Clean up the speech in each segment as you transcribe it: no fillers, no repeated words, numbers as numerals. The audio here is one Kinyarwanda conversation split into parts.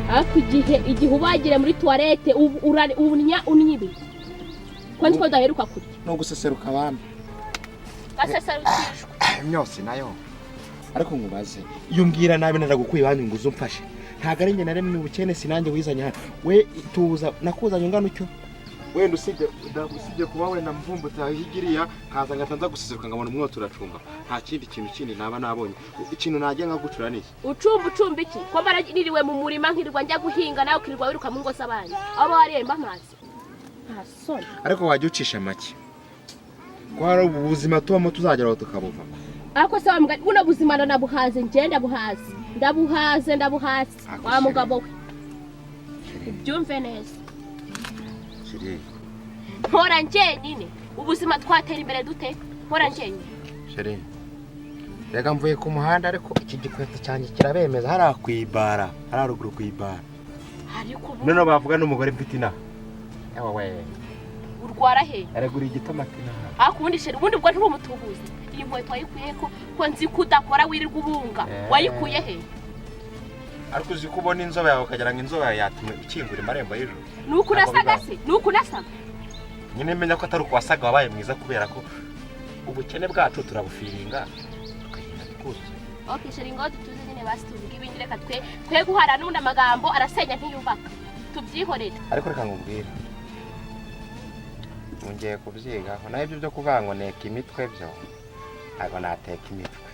Ariko igihe ubagira muri toilette ubu unya unyibi ko nzi ko udaheruka kurya. No guseseruka abami. Gaseserukishwa. Imyotsi nayo. Ariko nkubaze, iyo umbwira nabi naragukuye iwanyu ngo uze umfashe, ntabwo ari njye naremye ubukene, sinanjye wizanye hano. We tuza, nakuzanye ungana utyo. Wenda usibye kuba wenda mvumbutse aho igiriya, nkaza ngahita nza guseseruka, nkabona umwotsi uracumba, nta kindi kintu kindi naba nabonye. Ikintu najya nkagucura ni iki? Ucumba ucumba iki, ko mbara niriwe mu murima, nkirirwa njya guhinga, nawe ukirirwa wiruka mu ngo z'abandi aho waremba amazi, nta soni? Ariko wajya ucisha make, ko hari ubu buzima tubamo tuzageraho tukabuvamo. Ariko se wa mugani, buno buzima ndanabuhaze njye, ndabuhaze, ndabuhaze, ndabuhaze. Ako wa chérie. Mugabo we, ubyumve neza. Chérie. Mpora njyenyine, ubuzima twatera imbere dute mpora njyenyine? Chérie, reka mvuye ku muhanda, ariko iki gikweto cyanjye kirabemeza hariya ku ibara, hariya ruguru ku ibara. Ariko ubu Noneho bavuga n'umugore mfite inaha, ewa we. Urwara he? Aragura igitomati inaha. Ariko ubundi chérie, ubundi ubwo nturi umutubuzi? Iyi nkweto wayikuye ko nzi ko udakora, wirirwa ubunga? Eh. Wayikuye he? Ariko uzi ko ubona inzobe yawe ukagira ngo inzobe yawe yatuma ikingura amarembo y'ijuru. Ni uku Ntabwo nasaga bibaho. se? Ni uku nasaga? Nyine menya ko atari uko wasaga wabaye mwiza, kubera ko ubukene bwacu turabufiringa tukagenda tukuzuza. Okay chérie, ngaho dutuze nyine, basi tuvuge ibindi. Reka twe guhara n'ubundi, amagambo arasenya ntiyubaka, tubyihorere. Ariko reka nkubwire, ngiye kubyigaho naho. Ibyo byo kuvuga ngo neka imitwe byo, ntabwo nateka imitwe,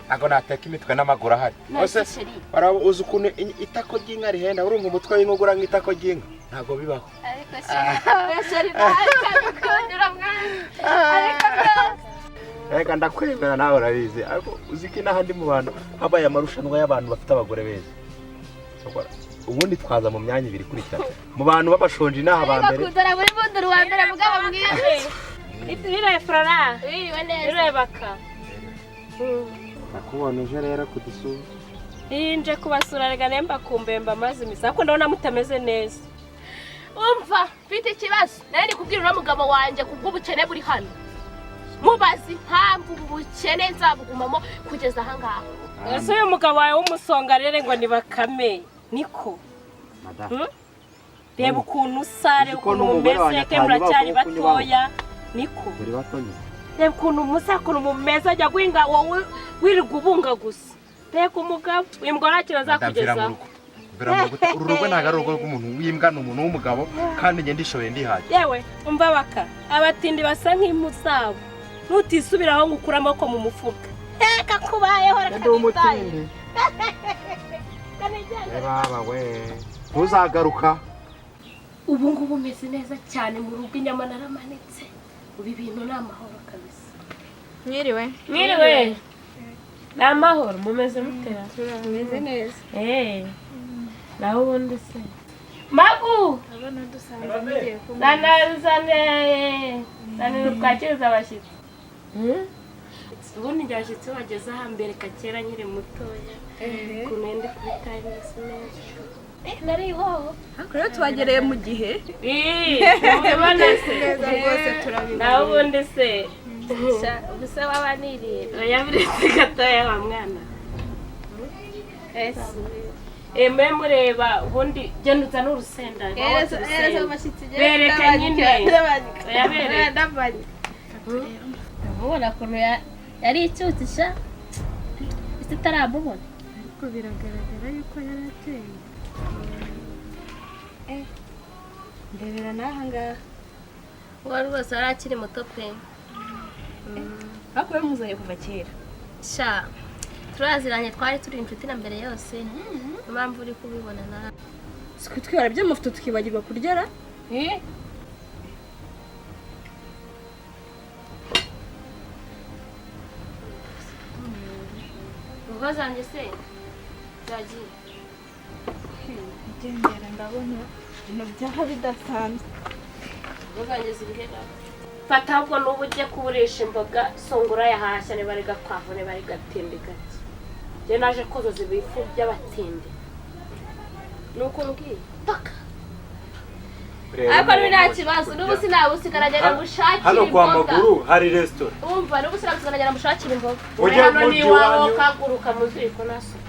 ntabwo nateka imitwe n'amaguru ahari. None Ese se chérie? Uzi ukuntu itako ry'inka rihenda? Urumva umutwe w'inka ugura nk'itako ry'inka? Ntabwo bibaho. Ariko chérie, oya chérie, ntabwo mwana, ariko rwose. Reka ndakwemera, nawe urabizi. Ariko uzi ko inaha ndi mu bantu habaye amarushanwa y'abantu bafite abagore beza, ubundi twaza mu myanya ibiri ikurikirana mu bantu b'abashonji inaha ba Ariko mbere. Kundora muri bundi uwa mbere, mugabo mwiza. Biriwe Flora. Wiriwe neza. Biriwe baka. Nakubona uje rero kudusura. Iyi nje kubasura, rega nemba kumbemba amazi misa, ariko ndabona mutameze neza. Umva, mfite ikibazo nawe, ni kubwira uriya mugabo wanjye kubw'ubukene buri hano, mubaza impamvu ubu bukene nzabugumamo kugeza ahangaha. Ese uyu mugabo wawe w'umusonga rero ngo ni Bakame, niko? Madamu. Hmm? Reba ukuntu usa, reba Uzi ko ukuntu n'umugore mumeze, wanjye ke muracyari atanyubaho kuko unyubaho. batoya, niko? Turi bato nyine. Reba ukuntu musa, ukuntu mumeze, ajya guhinga, wowe wirirwa ubunga gusa. Reba umugabo, uyu mugabo nta kintu Madamu, mvira mu azakugezaho. rugo, mvira mu rugo. Uru rugo ntabwo ari urugo rw'umuntu w'imbwa, ni umuntu w'umugabo, kandi njye ndishoboye, ndihagije. Yewe umva baka, abatindi basa nk'impu zabo, nutisubiraho ngo ukure amaboko mu mufuka, reka kubayeho, reka Ndi umutindi. Baba we, ntuzagaruka. Ubu ngubu umeze neza cyane mu rugo, inyama naramanitse, ubu ibintu ni amahoro kabisa. Mwiriwe. Mwiriwe, ni amahoro, mumeze mutera? Tumeze neza. Eh, naho ubundi se magu? Abana dusanze mugiye kumwe. Zanazane zanire twakiriza abashyitsi. Ubundi njye abashyitsi bageze aha mbereka kera nkiri mutoya ukuntu ndi kubitaye imeze neza. Eh, nari ihoho. Ariko rero tubagereye mu gihe. Mubibona se? Neza rwose, turabibona. Naho ubundi se? Ubu se waba niriye? Oya, biretse gatoya wa mwana. Eh, mbe mureba ubundi, genda uzane urusenda. Hereza hereza abashyitsi. Bereka nyine. Oya, bereka. Ndabanyika. Ndamubona ukuntu yari icyutse sha, isi itaramubona. Ariko biragaragara yuko yari ateye. Eh. Ndebera n'aha ngaha. Uwo rwose yari akiri muto pe. Ariko bamuzanye kuva kera. Sha, turaziranye, twari turi inshuti na mbere yose, niyo mpamvu uri kubibona nawe. Si kutwibara by'amafoto tukibagirwa kurya ra? Eh? Imboga zanjye se zagiye? Igendera, ndabona ibintu byaba bidasanzwe. Imboga zanjye ziri hera. Fata ahubwo n'ubu ujye kuburisha imboga, songura yahashya, niba ari gakwavu, niba ari gatindi gake. Njye naje kuzuza ibifu by'abatindi, ni uko mbwiye paka. Ariko n'ubu nta kibazo, n'ubu sinabusigaragera ngushakire Hano kwa imboga. Maguru hari resitora. Wumva, n'ubu sinabusigaragera mushakire imboga. Ujye Uri hano mu ni iwawe. iwanyu. Kaguruka mu ziko nasuka.